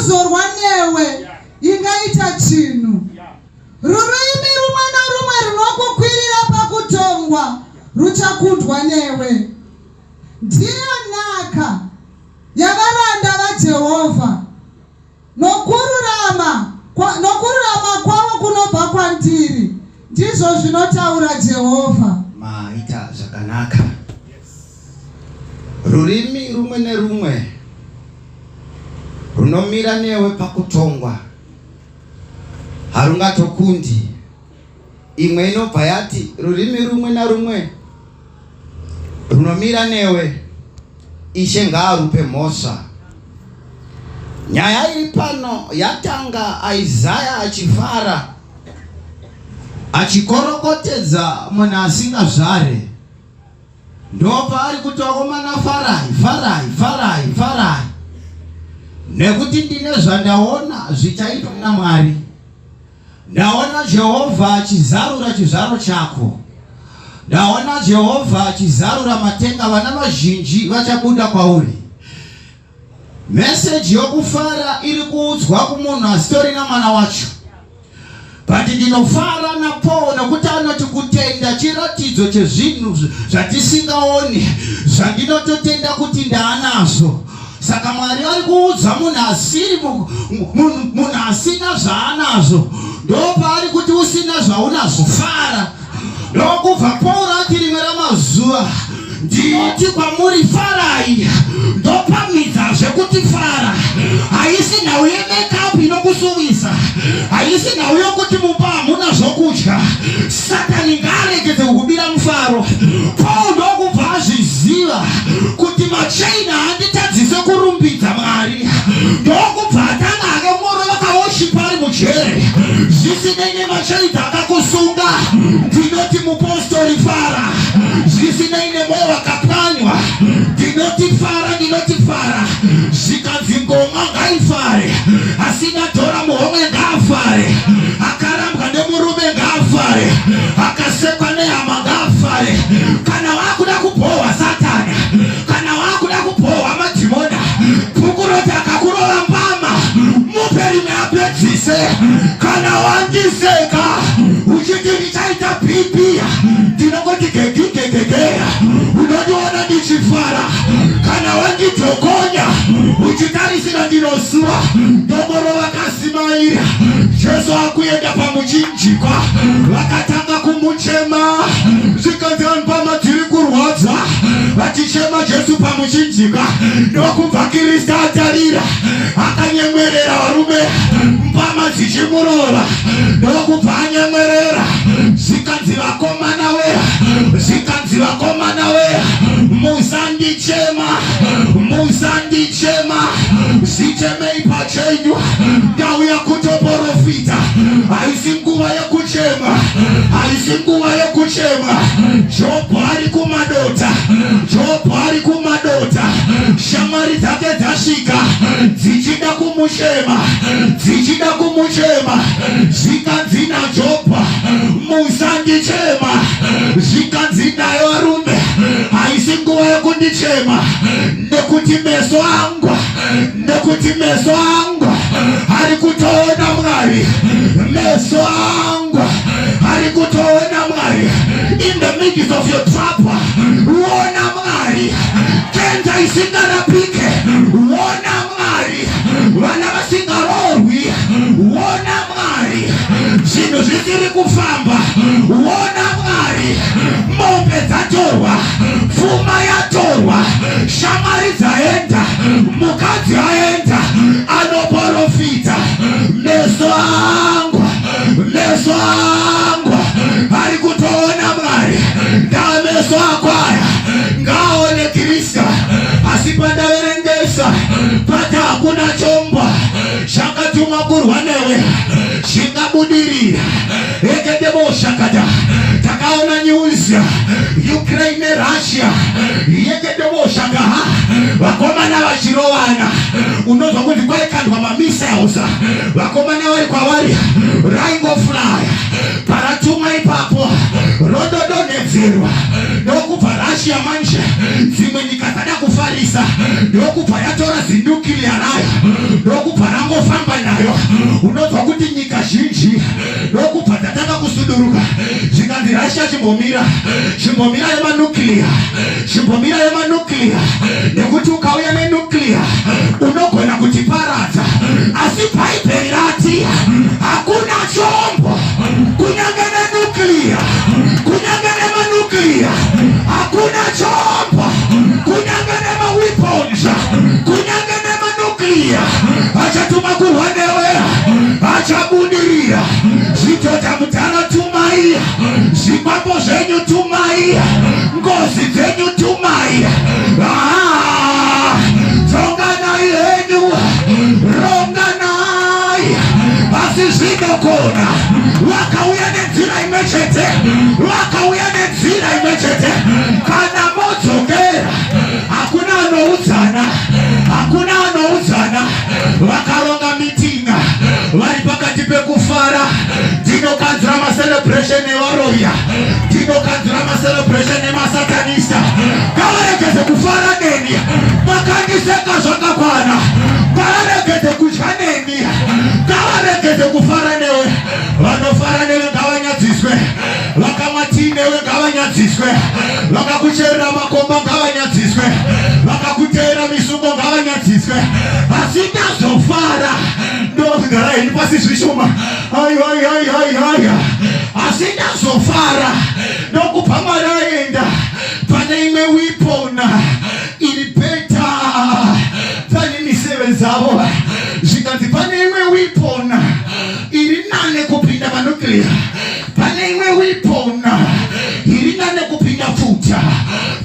kuzorwa newe ingaita chinhu. Rurimi rumwe norumwe runokukwirira pakutongwa ruchakundwa newe. Ndiyo nhaka yavaranda vaJehovha, nokururama nokururama kwavo kunobva kwandiri, ndizvo zvinotaura Jehovha. Maita zvakanaka. Rurimi rumwe nerumwe runomira newe pakutongwa harungatokundi. Imwe inobva yati rurimi rumwe narumwe runomira newe, Ishe ngaarupe mhosva. Nyaya iri pano yatanga Isaya achifara achikorokotedza munhu asingazvare. Ndopaari kuti vakomana farai, farai, farai, farai nekuti ndine zvandaona zvichaitwa naMwari. Ndaona Jehovha achizarura chizvaro chako. Ndaona Jehovha achizarura matenga, vana vazhinji vachabuda kwauri. Meseji yokufara iri kuudzwa kumunhu asitorina mwana wacho. But ndinofara naPaul nokuti anoti kutenda chiratidzo chezvinhu zvatisingaoni zvandinototenda kuti ndaanazvo. Saka Mwari vari kuudza munhu asiri munhu asina zvaanazvo, ndopaari kuti usina zvaunazvo fara. Ndokubva Pauro ati rimwe ramazuva ndinoti kwamuri farai, ndopamhidzazve kuti fara. Haisi nhau yemakeup inokusuvisa, haisi nhau yokuti mumba hamuna zvokudya. Satani ngaaregedze kukubira mufaro. Paul ndokubva azviziva kuti machaina haanditadzise kurumbidza Mwari. Ndokubva atanga hake kumorova kawoshipa ari mujere. Zvisinei nemachaina akakusunga, ndinoti mupostori fara. Zvisinei nemwoyo wakapwanywa, ndinoti fara, ndinoti fara. Zvikanzi ngoma ngaifare, asina dhora muhomwe ngaafare. Akarambwa nemurume ngaafare, akasekwa nehama ngaafare. Kana wakuda kubhohwa Satani, kana wakuda kubhohwa madhimona, bhuku roti akakurova mbama mupe rimwe apedzise. Kana wandiseka uchiti ndichaita BP, ndinongoti gegigegege, unondiona ndichifara. Kana wandidzokonya uchitarisira ndinosuwa, ndongorova Simaira Jesu akuenda pamuchinjikwa, vakatanga kumuchema, zvikanzi vanhu pamadziri kurwadza vachichema Jesu pamuchinjikwa. Ndokubva Kirista atarira, akanyemwerera varume, mbama dzichimurova, ndokubva anyemwerera, zvikanzi vakomana weya, zvikanzi vakomana weya, musandichema, musandichema, zvichemei pachenyu. Ndauya kutoporofita, haisi nguva yekuchema, haisi nguva yekuchema. Jobho ari kumadota, Jobho ari kumadota, shamwari dzake dzasvika dzichida kumuchema, dzichida kumuchema, zvikanzi naJobho, musandichema, zvikanzi naye varume, haisi nguva yekundichema nekuti meso angu nekuti meso angu ari kutoona Mwari, meso angu ari kutoona Mwari. In the midst of your trouble, wona Mwari. Kenza isingarapike, wona Mwari. Vana vasingaroorwi, wona Mwari. Zvinhu zvisiri kufamba, wona Mwari. Mombe dzatorwa, pfuma yatorwa, shamwari dzaenda, mukadzi aenda, anoporofita. Meso angu, meso angu ari kutoona Mwari. Ndameso ako aya ngaaone Kristu. Asi pandaverengesa pati hakuna chombo chakatumwa kurwa newe chingabudirira. Ekedeboshakata takaona news. days, Ukraine neRussia yekedovoshaka, vakomana vachirovana. Unonzwa kuti kwaikandwa mamissiles, vakomana vari kwavari, raingoflya paratumwa ipapo, rododonhedzerwa. Ndokubva Russia manje, dzimwe nyika dzada kufarisa, ndokubva yatora zinuclear rayo, ndokubva rangofamba nayo. Unonzwa kuti nyika zhinji ndokubva dzatanga kusuduruka, zvikanzi, "Russia, chimbomira, chimbomira yemanuclear, chimbomira yemanuclear, nekuti ukauya nenuclear unogona kutiparadza." Asi Bhaibheri rati hakuna chombo, kunyange nenuclear, kunyange nemanuclear, hakuna chombo, kunyange nemaweapons, kunyange nemanuclear achatuma kurwa newe achabudirira. Zvidhota mudhara, tumai zvikwambo zvenyu, tumai ngozi dzenyu, tumai. Ah, tonganai henyu, ronganai, asi zvinogona vakauya nenzira imwe chete, vakauya nenzira imwe chete. Kana modzokera, hakuna anoudzana, hakuna anoudzana. Vakaronga meeting vari pakati pekufara. Ndinokanzura macelebration evaroya, ndinokanzura macelebration emasatanista. Ngavaregedze kufara neni, makandiseka zvakakwana. Ngavaregedze kudya neni, ngavaregedze kufara newe. Vanofara newe ngavanyadziswe, vakamwa tii newe ngavanyadziswe, vakakucherera makomba ngavanyadziswe, vakakuteera misungo ngavanyadziswe. Asi ndazofara, ndogara heni pasi zvishoma. Aiaiaiaiai, asi ndazofara ndokubva Mwari aenda pane imwe weapon iri better pane miseve dzavo. Zvikanzi pane imwe weapon iri nane kupinda manuclear, pane imwe weapon iri nane kupinda pfuta,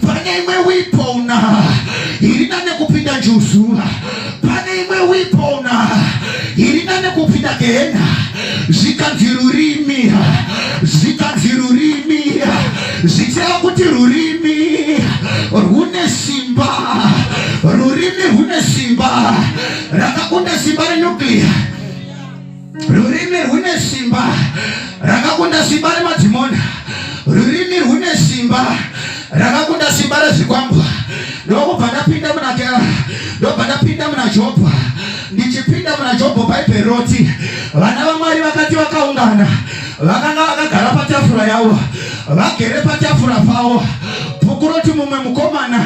pane imwe weapon iri nane kupinda njuzu, pane imwe weapon iri nane kupinda gehena. Zvikanzi rurimi, zvikanzi rurimi, zvichireva kuti rurimi rune simba, rurimi rune simba rakakunda simba renuclear, rurimi rune simba rakakunda simba remadhimoni, rurimi rune simba rakakunda simba rezvikwambo. Ndokubva ndapinda muna, ndobva ndapinda muna Jobho. Ndichipinda muna Jobho, Bhaibheri roti vana vaMwari vakati vakaungana, vakanga vakagara patafura yavo, vagere patafura pavo, bhuku roti mumwe mukomana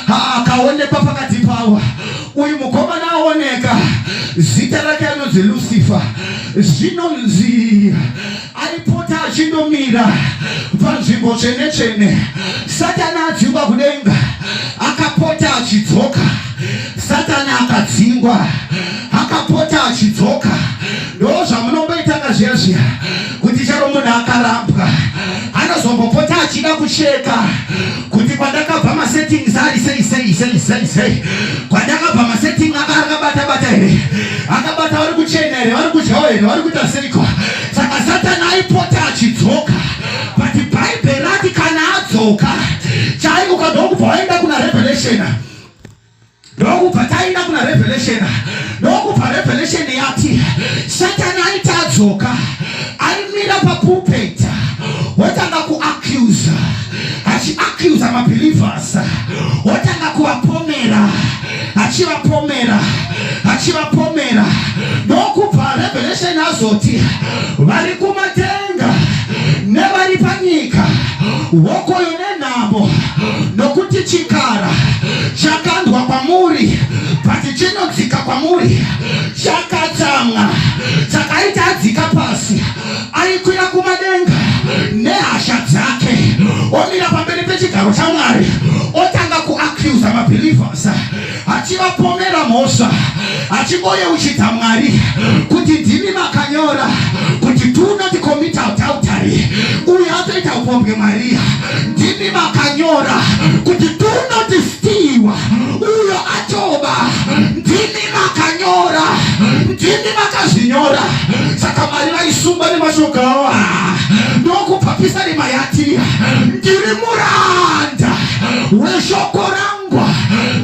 akaonekwa pakati pavo. Uyu mukomana aoneka, zita rake anonzi Lucifer. Zvinonzi aipota achindomira panzvimbo tsvene tsvene. Satani adzingwa kudenga, akapota achidzoka. Satani akadzingwa, akapota achidzoka. Ndo zvamunomboitanga zviya zviya, kuti chero munhu akarambwa anozombopota achida kucheka kuti kwandakabva masettings ari sei sei sei sei sei, kwandakabva masetting aka akabata bata here, akabata, vari kuchena here, vari kudyawo here, vari kuita seiko? Saka Satani aipota achidzoka, but Bhaibheri rati kana adzoka chaiuka. Ndokubva waenda kuna Revelation, ndokubva taenda kuna Revelation, ndokubva Revelation yati Satani aiti adzoka, aimira papulpit, wotanga kuaccusa, achiaccusa mabelievers, wotanga kuvapomera, achivapomera, achivapomera. Ndokubva Revelation azoti vari kumatenga nevari panyika, hokoyo nenhamo, nokuti chikara chakandwa kwamuri, but chinodzika kwamuri chakatsamwa. Chakaita adzika pasi, aikwira kumadenga nehasha dzake, omira pamberi pechigaro chaMwari, otanga kuaccusa mabelievers, achivapomera mhosva, achingoyeuchidza Mwari kuti ndimi makanyora kuti do not commit adultery, uyo atoita upombwe. Mwari, ndimi makanyora kuti do not steal, uyo atoba. Ndimi makanyora, ndimi. Ndimi makazvinyora. Saka Mwari vaisungwa nemashoko awa. Ndokubva pisarema yati, ndiri muranda weshoko rangu,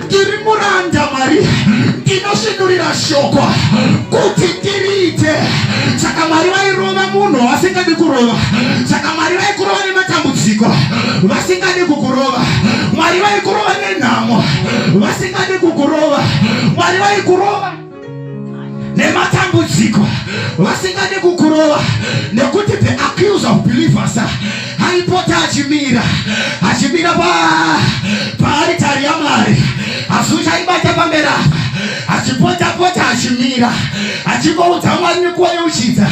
ndiri muranda Mwari, ndinosvinurira shoko kuti ndiriite. Saka Mwari vairova munhu vasingadi kurova. Saka Mwari vaikurova nematambudziko vasingadi kukurova. Mwari vaikurova nenhamo vasingadi kukurova. Mwari vaikurova nematambudziko vasingadi kukurova, nekuti the accuser of believers aipota achimira achimira paaritari yaMwari, asi uchaibata pamberi apa, achipota pota achimira, achingoudza Mwari nekuwayeuchidza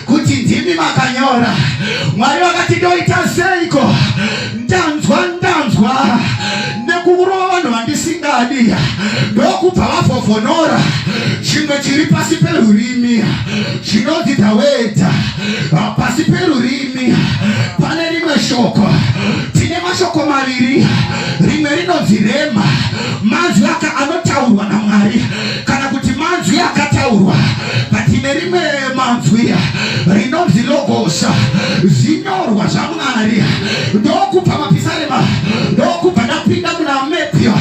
kuti ndimi makanyora. Mwari vakati, ndoita seiko? Ndanzwa, ndanzwa nekurova vanhu vandisingadi. Ndokubva vavhovhonora chimwe chiri pasi perurimi chinonzi tawedza. Pasi perurimi pane rimwe shoko. Tine mashoko maviri, rimwe rinonzi rema, manzwi aka anotaurwa naMwari kana kuti manzwi akataurwa, but rimwe manzwi rinonzi logos, zvinyorwa zvaMwari. Ndokubva mapisarema, ndokubva ndapinda muna Matthew,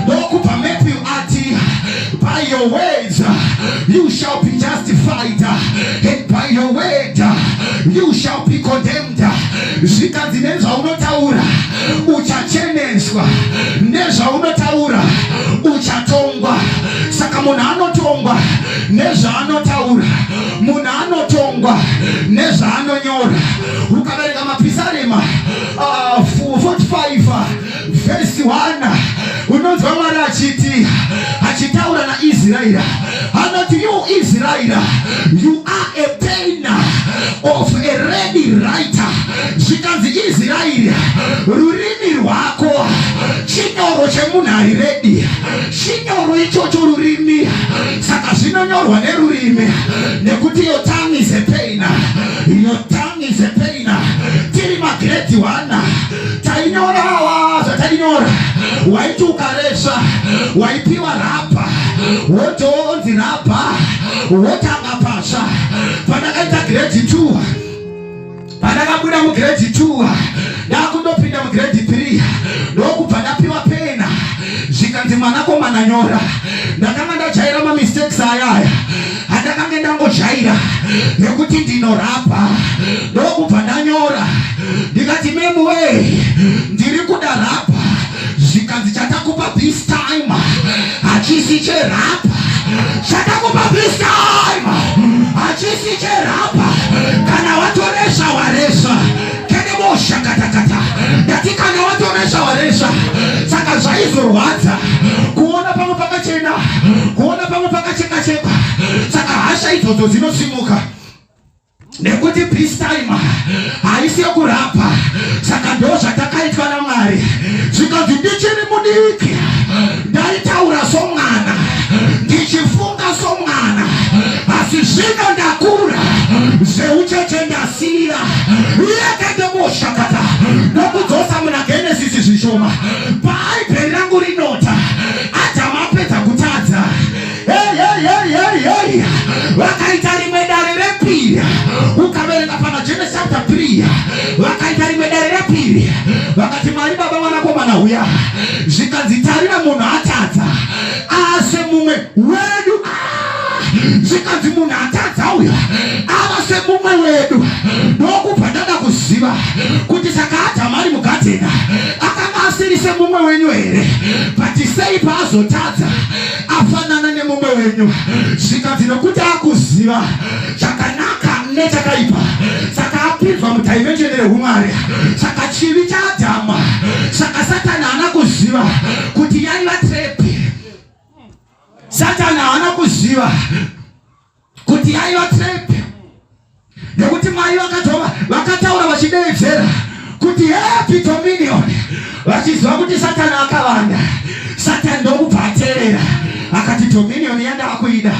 ndokubva Matthew ati, "By your words you shall be justified and by your word you shall be condemned." Zvikanzi nezvaunotaura uchacheneswa, nezvaunotaura uchatongwa. Saka munhu anotongwa nezvaanotaura, munhu anotongwa nezvaanonyora. Ukaverenga mapisarema 45 vhesi 1, unonzwa Mwari achiti, achitaura naIsraeri, anoti, "You Israel, you are a pen of a ready writer." Zvikanzi, Israeri, rurimi rwako chinyoro chemunhu ari ready, chinyoro ichocho rurimi. Saka zvinonyorwa nerurimi, nekuti your tongue is a pen, your tongue is a pen. Tiri magrade 1 tainyorawa zvatainyora. Waiti ukaresva waipiwa rubber, wotonzi rubber, wotanga patsva. Pandakaita grade 2, pandakabuda mugrade 2 ndakundopinda mugrade 3, ndokubva ndapiwa pena, zvikanzi, "Mwanakomana, nyora." Ndakanga ndajaira mamistakes ayaya andakange ndangojaira nekuti ndinorapa. Ndokubva ndanyora, ndikati, "Ma'am we, ndiri kuda rubber." Zvikanzi, "Chatakupa this time hachisi cherubber, chatakupa this time hachisi cherubber. Kana watoresha, waresha." Kedeboshakatakata, ndati kana watoresha, waresha. Saka zvaizorwadza kuona pamwe pakachena, kuona pamwe pakachekachekwa. Saka hasha idzodzo dzinosimuka nekuti this time haisi yokurapa. Saka ndo zvatakaitwa naMwari. Zvikanzi, ndichiri mudiki ndaitaura somwana, ndichifunga somwana, asi zvino ndakura, zveucheche ndasiya. Yekedeboshakata. Ndokudzosa muna Genesisi zvishoma. Bhaibheri rangu rinota Adhamu apedza kutadza. Hey, hey, hey, hey, hey. Vakaita rimwe dare repiri. Ukaverenga pana Genesis chapter 3, vakaita rimwe dare repiri. Vakati, "Mwari Baba, Mwanakomana, uya." Zvikanzi, "Tarira, munhu atadza ase mumwe wedu." Ah! Zvikanzi, "Munhu atadza uya ava semumwe wedu." Ndokubva ndada kuziva kuti saka Adhamu ari mugadhena akanga asiri semumwe wenyu here? But sei paazotadza afanana nemumwe wenyu? Zvikanzi, nokuti akuziva chakanaka nechakaipa, saka apinzwa mudimension rehumwari. Saka chivi chaAdhama, saka Satani haana kuziva kuti yaiva trap. Satani haana kuziva kuti yaiva trap, nekuti Mwari vakatova vakataura vachideedzera kuti, "Happy dominion," vachiziva kuti Satani akavanda. Satani ndokubva ateerera, akati, "Dominion yandakuida,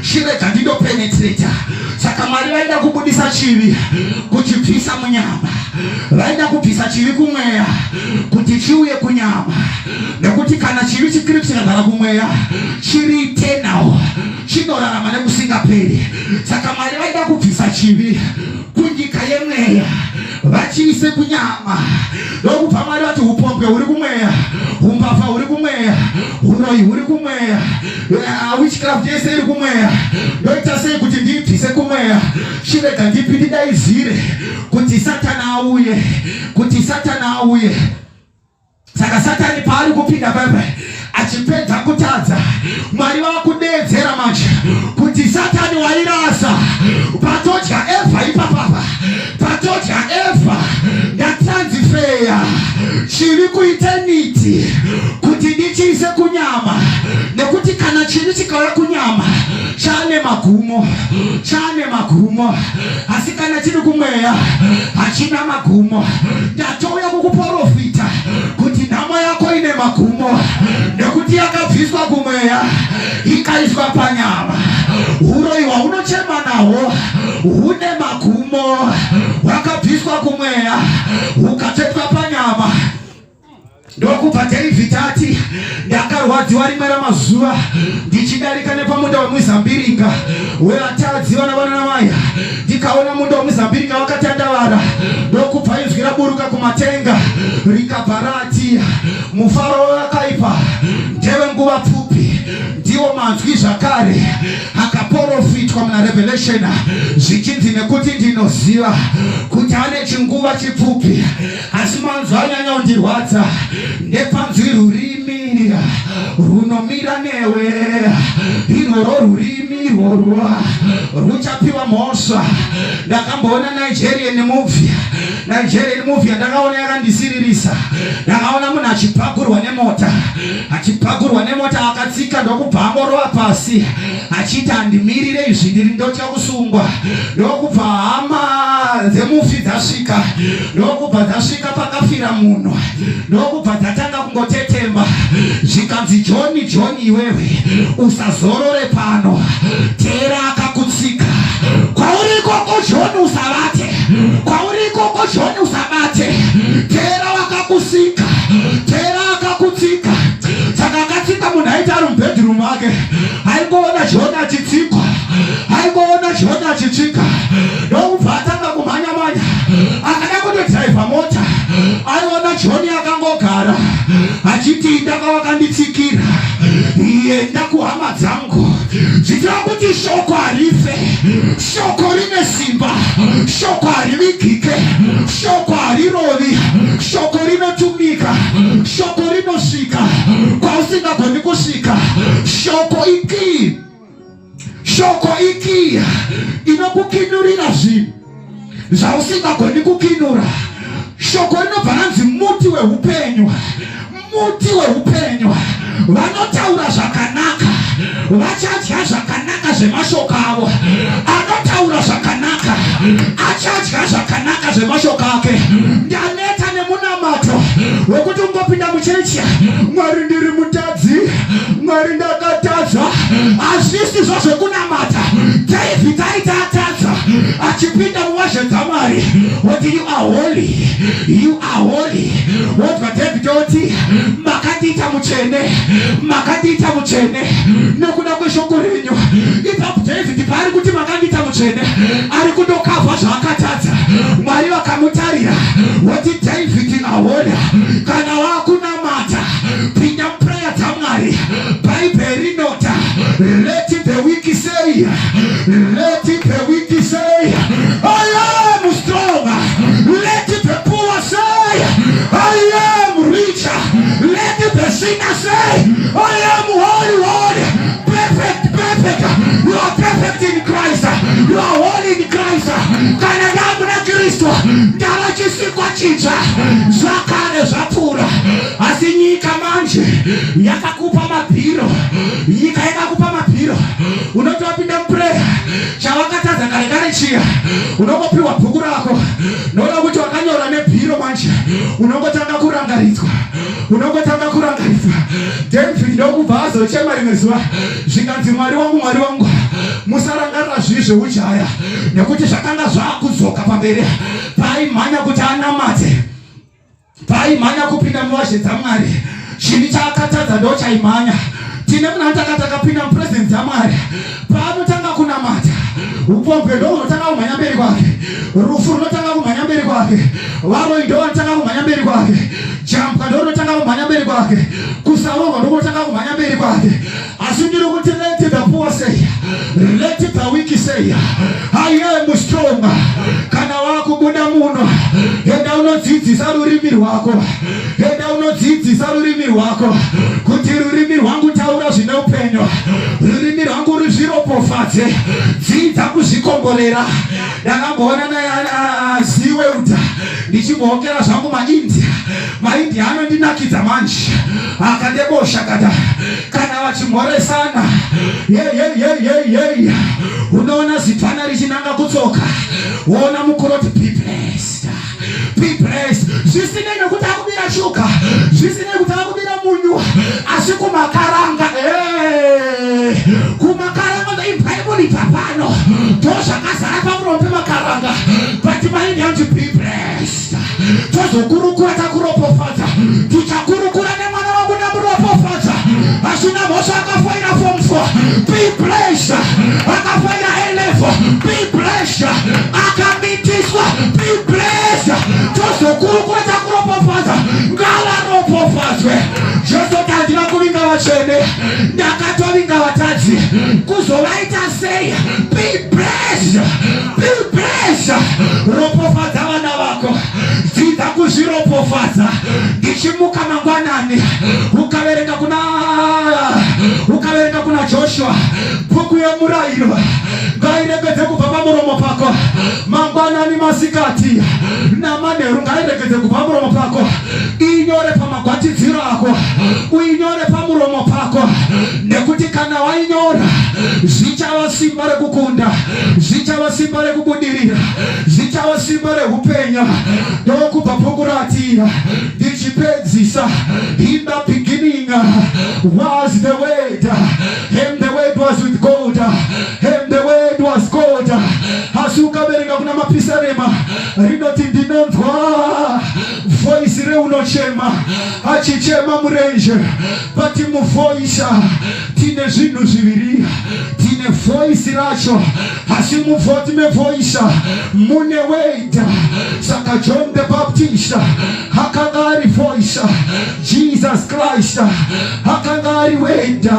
chirega ndindopenetrata." Saka Mwari vaida kubudisa chivi, kuchibvisa munyama. Vaida kubvisa chivi kumweya kuti chiuye kunyama, nekuti kana chivi chikiri chikagara kumweya chiri eternal, chinorarama nekusingaperi. nekusingaperi. Saka Mwari vaida kubvisa chivi kunyika yemweya vachiise kunyama. Ndokubva Mwari vati upombwe huri kumweya, umbavha huri kumweya, uroyi huri kumweya, witchcraft yese iri kumweya. Ndoita sei kuti ndiibvise kumweya? Chirega ndipi ndidaizire kuti Satani auye, kuti Satani auye. Saka Satani paari kupinda paipa achipedza kutadza, Mwari vakudeedzera manje kuti Satani wairasa patodya Evha ipapapa, patodya Evha ndatranzifeya chivi kuiteniti kuti ndichiise kunyama, nekuti kana chivi chikauya kunyama chane magumo, chane magumo, asi kana chiri kumweya hachina magumo. Ndatouya kukuporofita kuti nhamo yako ine magumo, nekuti yakabviswa kumweya ikaiswa panyama. Uroyi hwaunochema nahwo hune magumo, hwakabviswa kumweya hukatsvetwa panyama. Ndokubva David ati, ndakarwadziwa rimwe ramazuva ndichidarika nepamunda wemuzambiringa wevatadzi vana vana namai, ndikaona munda wemuzambiringa wakatandavara. Ndokubva inzwi raburuka kumatenga rikabva rati, mufaro wevakaipa ndewenguva pfupi. Ndiwo manzwi zvakare akaporofitwa muna Revelation zvichinzi, nekuti ndinoziva kuti ane chinguva chipfupi. Asi manzwi anyanya kundirwadza ndepanzwi rurimi runomira newe, irworwo rurimi irworwo ruchapiwa mhosva. Ndakamboona Nigerian movie, Nigerian movie yandakaona yakandisiririsa. Ndakaona munhu achipagurwa nemota, achipagurwa nemota akatsika ndokubva angorova pasi achiti handimirire izvi, ndiri ndotya kusungwa. Ndokubva hama dzemufi dzasvika, ndokubva dzasvika pakafira munhu, ndokubva dzatanga kungotetemba, zvikanzi John, John iwewe usazorore pano, teera akakutsika kwauri ikoko John, usavate kwauri ikoko John, usabate, teera wakakusika, teera akakutsika. Saka akatsika munhu aiti ari mubedroom ake, aingoona John achitsikwa, aingoona John achitsvika, ndokubva atanga kumhanya mhanya, akada kutodhiraivha mota, aiona John akangogara achiti ndaka wakanditsikira, enda kuhama dzangu. Zvichireva kuti shoko harife, shoko rine simba, shoko harivigike, shoko harirovi, shoko rinotumika, shoko rinosvika kwausingagoni kusvika. Shoko ikii, shoko ikii inokukinurira zvinhu zvausingagoni kukinura. Shoko rinobva ranzi muti weupenyu, muti weupenyu. Vanotaura zvakanaka vachadya zvakanaka zvemashoko avo. Anotaura zvakanaka achadya zvakanaka zvemashoko ake. Ndaneta nemunamato wekuti ungopinda muchechi, Mwari ndiri mutadzi, Mwari ndakatadza. Hazvisi zvo zvekunamata. David aiti atadza achipinda muwazhe dzaMwari woti you are holy, you are holy. Wobva David oti makandiita mutsvene, makandiita mutsvene nekuda kweshoko renyu. Ipapo David paari kuti makandiita mutsvene, ari kundokavha zvaakatadza. Mwari vakamutarira woti David ahola, kana wakunamata pinda muprayer dzaMwari. Bhaibheri rinota let the weak say, let the weak say I am strong, let the poor say I am rich, let the sinner say I am holy, holy, perfect, perfect. You are perfect in Christ, you are holy in Christ. Kana ndamuna Kristu ndava chisikwa chitsva, zvakare zvapfuura. Asi nyika manje yakakupa mabhiro, nyika yakakupa mabhiro. Unoti wapinda muprayer, chavakatadza kare kare chiya, unongopiwa bhuku rako, noda kuti wakanyora nebhiro manje unongotanga kurangaridzwa, unongotanga kurangaridzwa. David ndokubva azochema rimwe zuva, zvikanzi Mwari wangu, Mwari wangu, musarangarira zvivi zveujaya, nekuti zvakanga zvakudzoka pamberi. Paaimhanya kuti anamate, paaimhanya kupinda muvazhe dzaMwari, chivi chaakatadza ndo chaimhanya. Tine munhu anoti akati akapinda mupresence yaMwari, paanotanga kunamata, upombwe ndo unotanga kumhanya mberi kwake, rufu runotanga kumhanya mberi kwake, varoyi ndo vanotanga kumhanya mberi kwake, jambwa ndo rinotanga kumhanya mberi kwake, kusaroorwa ndo kunotanga kumhanya mberi kwake. Asi ndiri kuti let the poor say, let the weak say, I am strong. Kana wakubuda muno, enda unodzidzisa rurimi rwako, enda unodzidzisa rurimi rwako kuti rurimi rwangu taura zvine upenyu, rurimi rwangu ruzviropofadze. Dzidza kuzvikomborera. Ndakamboona naziwe uta ndichimbookera zvangu maIndia. MaIndia anondinakidza manje, akandebosha kata kana vachimhoresana, yeyeyeyeyey, unoona zipfana richinanga kutsoka, woona mukuru oti, "Be blessed, be blessed." Zvisinei nekuti akubira shuga, zvisinei kuti akubira munyu, asi kumakaranga, kumakaranga imbwa ibudibva pano, ndo zvakazara pamuromo pemakaranga. But maIndia anoti, "Be blessed." Tozokurukura takuropofadza, tichakurukura nemwana wangu namuropofadza asina mhosva. Akafaira form 4, be blessed. Akafaira A level, be blessed. Akamitiswa, be blessed. Tozokurukura takuropofadza. Ngavaropofadzwe. Jesu kuti, "Handina kuvinga vatsvene, ndakatovinga vatadzi." Kuzovaita sei? Be blessed, be blessed. Ropofadza vana vako, dzidza kuzviropofadza. Ndichimuka mangwanani, ukaverenga kuna Joshua, bhuku yemurayiro ngairegedze kubva pamuromo pako mangwanani, masikati namanheru. Ngairegedze kubva pamuromo pako. Inyore pamagwatidziro ako, uinyore pamuromo pako, nekuti kana wainyora zvichava simba rekukunda, zvichava simba rekubudirira, zvichava simba reupenyu. Ndokubva bhuku rati, ndichipedzisa, "In the beginning was the Word, and the Word was with God, and the Word was God." Asi ukaverenga kuna Mapisarema, rinoti, "Ndinonzwa voice reunochema, achichema murenje." But muvoice tine zvinhu zviviri: tine voice racho, asi muvhoti mevoice mune Word. Saka John the Baptist akanga ari voice, Jesus Christ akanga ari Word,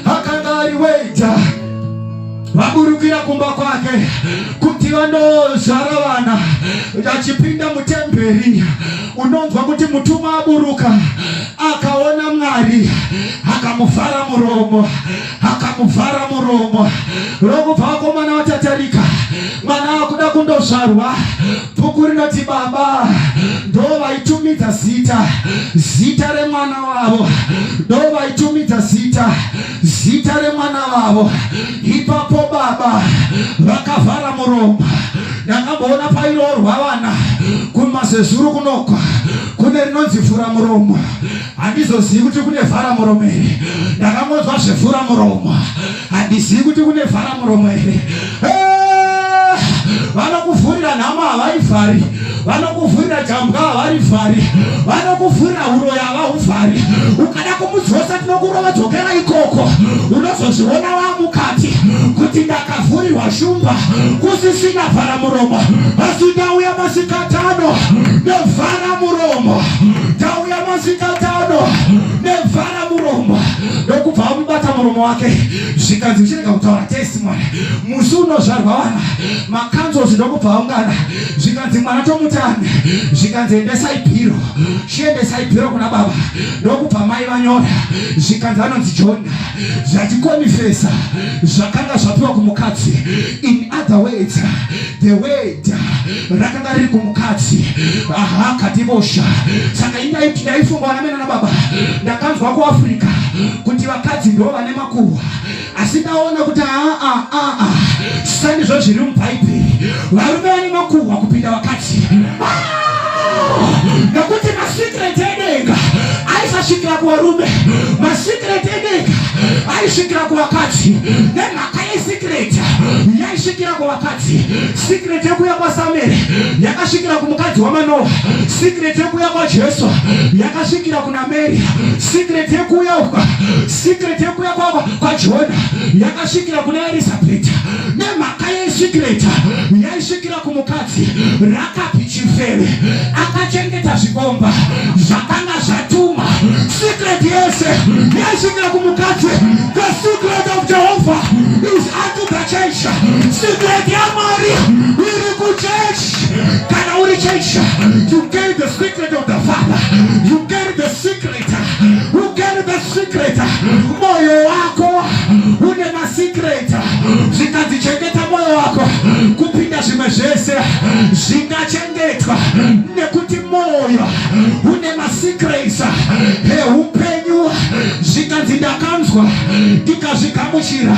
akanga ari Word. Vaburukira kumba kwake kuti vandozvara vana, achipinda mutemberi, unonzwa kuti mutumwa aburuka akaona Mwari, akamuvhara muromo, akamuvhara muromo. Rokubva vakomana vatatarika, mwana akuda kundozvarwa. Bhuku rinoti baba ndo vaitumidza zita remwana wavo, ndo vaitumidza zita remwana wavo. Ipapo baba vakavhara muromo. Ndakamboona pairoorwa vana kumazezuru kunokwa, kune rinonzi fura muromo. Handizozivi kuti kune vhara muromo here. Ndakangonzwa zvefura muromo, handizivi kuti kune vhara muromo here. Vanokuvhurira nhamo havaivhari, vanokuvhurira jambwa havarivhari, vanokuvhurira uroyi havahuvhari. Ukada kumudzosa, tinokurova, dzokera ikoko. Unozozviona wamukati kuti ndakavhurirwa shumba kusisina vhara muromo. Asi ndauya masikatano nevhara muromo, ndauya masikatano nevhara muromo. Ndokubva amubata muromo wake, zvikanzi, "Uchirega kutaura testimony musi unozvarwa vana." Makanzos ndokubva aungana, zvikanzi, "Mwana tomutani?" Zvikanzi, "Endesai bhiro, chiendesai bhiro kuna baba." Ndokubva mai vanyora, zvikanzi, "Anonzi John," zvachikonifesa zvakanga zvapiwa kumukadzi. In other words, the Word rakanga riri kumukadzi. Aha, kativosha. Saka ndaifunga vana mena nababa. Ndakanzwa kuAfrica kuti vakadzi ndo vane makuhwa, asi ndaona kuti aa aa, sandizvo zviri muBhaibheri. Varume vane makuhwa kupinda vakadzi. Ah! Nekuti masecret edenga aisasvikira kuvarume, masecret edenga aisvikira kuvakadzi. Nemhaka yesecret yaisvikira kuvakadzi, secret yekuuya kwaSamueri yakasvikira kumukadzi waManoa, secret yekuuya kwaJesu yakasvikira kuna Mary, secret yekuuya secret yekuuya kwaJona yakasvikira kuna Elisabeth. Nemhaka yesecret yaisvikira kumukadzi, Rakabi chifeve akachengeta zvikomba zvakanga zvatuma. Secret yese yaisvikira kumukadzi. The secret of Jehovah is unto the church. Secret yaMwari iri kuchurch. Kana uri church, you carry the secret of the Father. You carry the secret. You carry the secret. Moyo wako une masecret. Zvikanzi chengeta moyo wako kupinda zvimwe zvese zvingachengetwa, nekuti moyo une masecrets eupenyu. Zvikanzi ndakanzwa ndikazvigamuchira,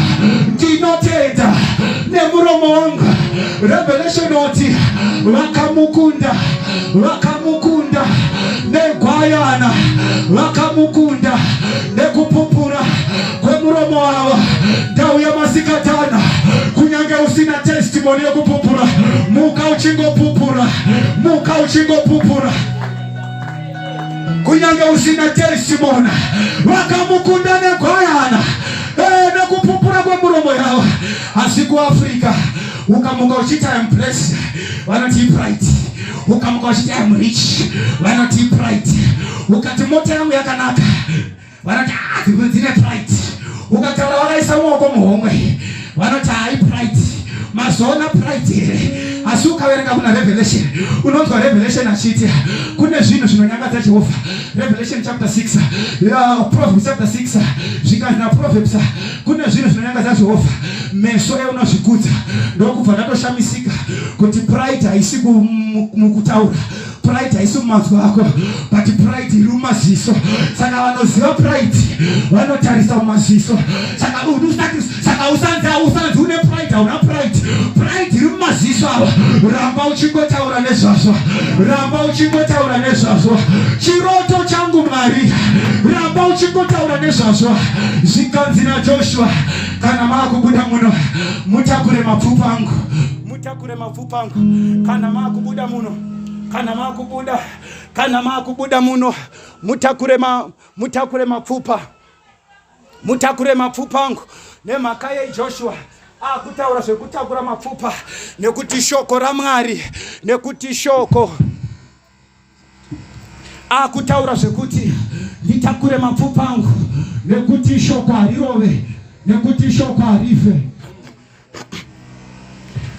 ndinotenda nemuromo wangu. Revelation oti vakamukunda, vakamukunda negwayana, vakamukunda nekupupura kwemuromo wavo. Ndauya masikatana, kunyange usina testimony yekupupura, muka uchingopupura, muka uchingopupura kunyange usina testimony. Vakamukunda negwayana nekupupura kwemuromo yavo. Asi kuAfrica ukamuka uchiti "I am blessed," vanoti pride. Ukamuka uchiti "I am rich," vanoti pride. Ukati mota yangu yakanaka, vanoti, "Ah, dzimwe dzine pride." Ukataura wakaisa maoko muhomwe, vanoti hai, pride. Mazoona pride here? Asi ukaverenga kuna Revelation, unonzwa Revelation achiti kune zvinhu zvinonyangadza Jehovha. Revelation chapter 6, Proverbs chapter 6, zvikanzi naProverbs kune zvinhu zvinonyangadza Jehovha, meso eunozvikudza. Ndokubva ndatoshamisika kuti pride haisi mukutaura, pride haisi mumanzwi ako, but pride iri mumaziso. Saka vanoziva pride vanotarisa mumaziso. Saka saka usanzi une pride. Hauna pride, pride iri mumaziso ava. Ramba uchingotaura nezvazvo, ramba uchingotaura nezvazvo. Chiroto changu, Mwari, ramba uchingotaura nezvazvo. Zvikanzi naJoshua, kana maakubuda muno, mutakure mapfupa angu, mutakure mapfupa angu. Kana maakubuda muno, kana maakubuda, kana maakubuda muno, mutakure mutakure mapfupa, mutakure mapfupa angu. Nemhaka yeJoshua akutaura zvekutakura mapfupa? Nekuti shoko raMwari, nekuti shoko akutaura zvekuti nditakure mapfupa angu, nekuti shoko harirove, nekuti shoko harife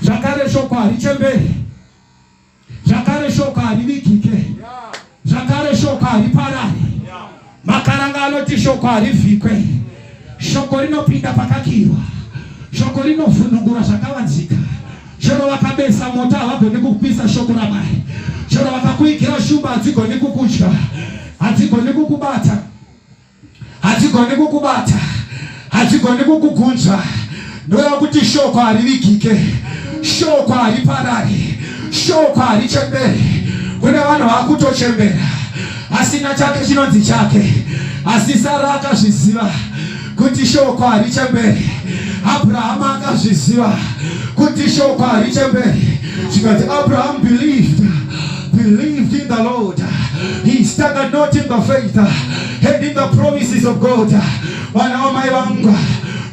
zvakare, shoko harichemberi zvakare, shoko harivigike zvakare, shoko hariparari. Makaranga anoti shoko harivhikwe, shoko rinopinda pakakirwa, shoko rinovhunungura zvakavanzika. Chero vakabesa moto havagoni kukupisa shoko raMwari. Chero vakakuigira shumba hadzigoni kukudya, hadzigoni kukubata, hadzigoni kukubata, hadzigoni kukugunzva. Ndoya kuti shoko harivigike, shoko hariparari, shoko harichemberi. Kune vanhu vakutochembera asina chake chinonzi chake, asi Sara akazviziva kuti shoko harichemberi. Abrahamu akazviziva kuti shoko harichemberi. Zvikati Abraham believed in the Lord. He staggered not in the faith and in the promises of God. Vana vamai vangu,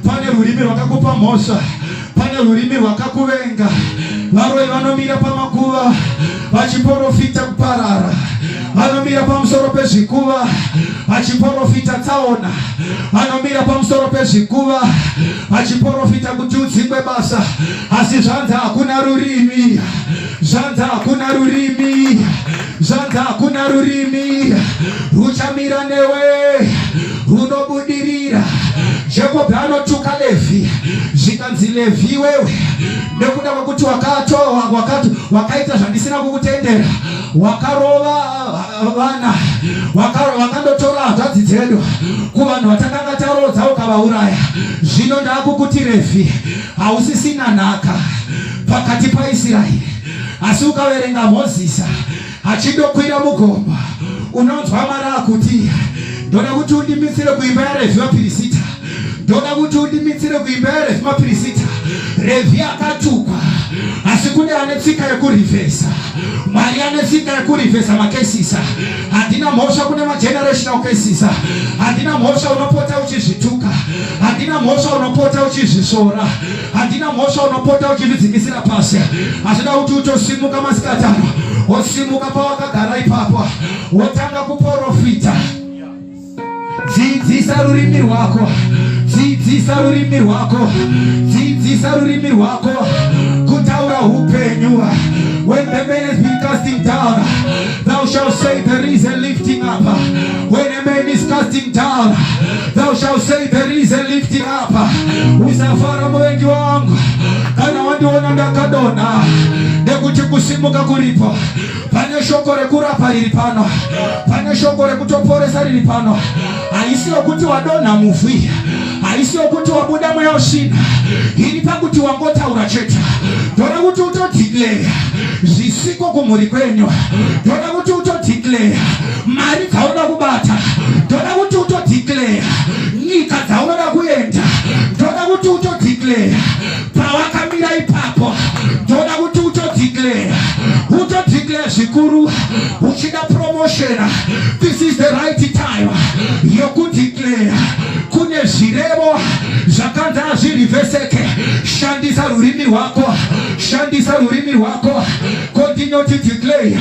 pane rurimi rwakakupa mhosva, pane rurimi rwakakuvenga. Varoi vanomira pamakuva vachiporofita kuparara, vanomira pamusoro pezvikuva vachiporofita tsaona, vanomira pamusoro pezvikuva vachiporofita kuti udzingwe basa. Asi zvanzi hakuna rurimi, zvanzi hakuna rurimi, zvanzi hakuna rurimi ruchamira newe runobudirira. Jakobho anotuka Levhi, zvikanzi, "Levhi iwewe, nekuda kwekuti wakaita zvandisina kukutendera, wakarova vana, wakandotora hanzvadzi dzedu kuvanhu vatakanga tarodza, ukavauraya. Zvino ndakukuti Revhi, hausisina nhaka pakati paIsraeri." Asi ukaverenga Mozisi Achindokwira mugomo, unonzwa Mwari akuti, ndoda kuti undimitsire kuimba yaRevhi vapirisita. Ndoda kuti undimitsire kuimba yaRevhi mapirisita. Revhi akatukwa, asi kune ane tsika yekurivhesa. Mwari ane tsika yekurivhesa makesisa. Handina mhosva kune magenerational cases. Handina mhosva unopota uchizvituka. Handina mhosva unopota uchizvisvora. Handina mhosva unopota uchizvidzikisira pasi. Asi da kuti utosimuka masikatano, wosimuka pawakagara ipapo, wotanga kuporofita. Dzidzisa rurimi rwako, dzidzisa rurimi rwako, dzidzisa rurimi rwako kutaura upenyu. When the man has been casting down, thou shalt say there is a lifting up. When a man is casting down, thou shalt say there is a lifting up. Usafara muvengi wangu kana wandiona ndakadonha, nekuti kusimuka kuripo. Pane shoko rekurapa riri pano, pane shoko rekutoporesa riri pano. Haisi yokuti wadonha muvhu, haisi yokuti wabuda mweya usvina, iri pakuti wangotaura chete. Ndoda kuti utodeclare zvisiko kumhuri kwenyu, ndoda kuti utodeclare mari dzaunoda kubata, ndoda kuti utodeclare nyika dzaunoda kuenda, ndoda kuti utodeclare pawakamira ipapo, ndoda kuti utodeclare, utodeclare zvikuru. Uchida promotion, this is the right time yokudeclare. Kune zvirevo zvakanzi hazvirivheseke. Shandisa rurimi rwako, shandisa rurimi rwako. Continue to declare.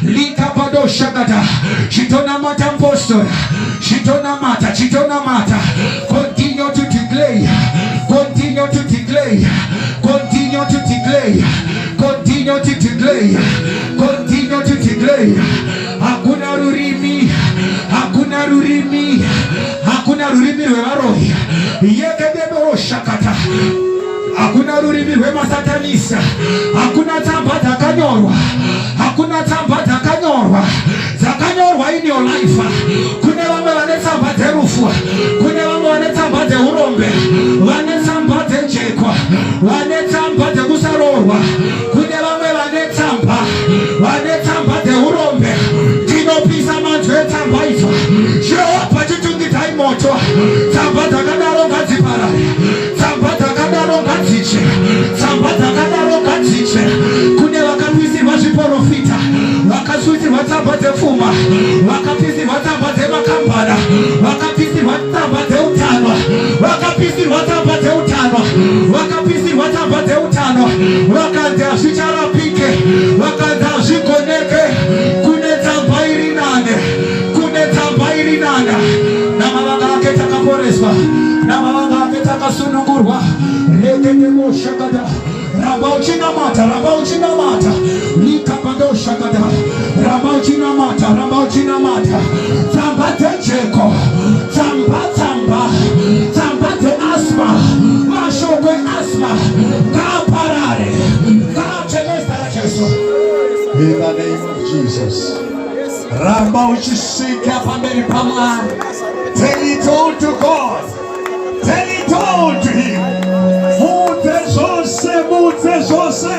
Likapadoshakata. Chitonamata, mpostora, chitonamata, chitonamata. Continue to declare, continue to declare, continue to declare, continue to declare, continue to declare. Hakuna rurimi, hakuna rurimi, hakuna rurimi rwevaroyi. Yekedeboroshakata. Hakuna rurimi rwemasatanisa, hakuna tsamba dzakanyorwa, hakuna tsamba dzakanyorwa, dzakanyorwa in your life. Kune vamwe vane tsamba dzerufu, kune vamwe vane tsamba dzeurombe, vane tsamba dzejekwa, vane tsamba dzekusaroorwa, kune vamwe vane tsamba, vane tsamba dzeurombe. Tinopisa manzwi etsamba idzo. Jehovha, chitungidzai moto. Tsamba dzakadaro ngadziparare, tsamba dzakadaro ngadzitsve, tsamba dzakadaro ngadzitsve. Kune vakapisirwa zviprofita, vakapisirwa tsamba dzepfuma, vakapisirwa tsamba dzemakambana, vakapisirwa tsamba dzeutano, vakapisirwa tsamba dzeutano, vakapisirwa tsamba dzeutano, vakanzi hazvicharapike, vakanzi hazvigoneke. Kune tsamba iri nane, kune tsamba iri nane. Namavanga ake takaporeswa, namavanga ake takasunungurwa. Reketemoshakata. Ramba uchinamata, ramba uchinamata. Likapadoshakata. Ramba uchinamata, ramba uchinamata. Tsamba dzejeko, tsamba, tsamba, tsamba dzeasthma, mashoko easthma ngaaparare, ngaatsve nezita raJesu. In the name of Jesus. Ramba uchisvika pamberi paMwari. Tell it all to God. Tell it all to him. Muudze zvose, muudze zvose.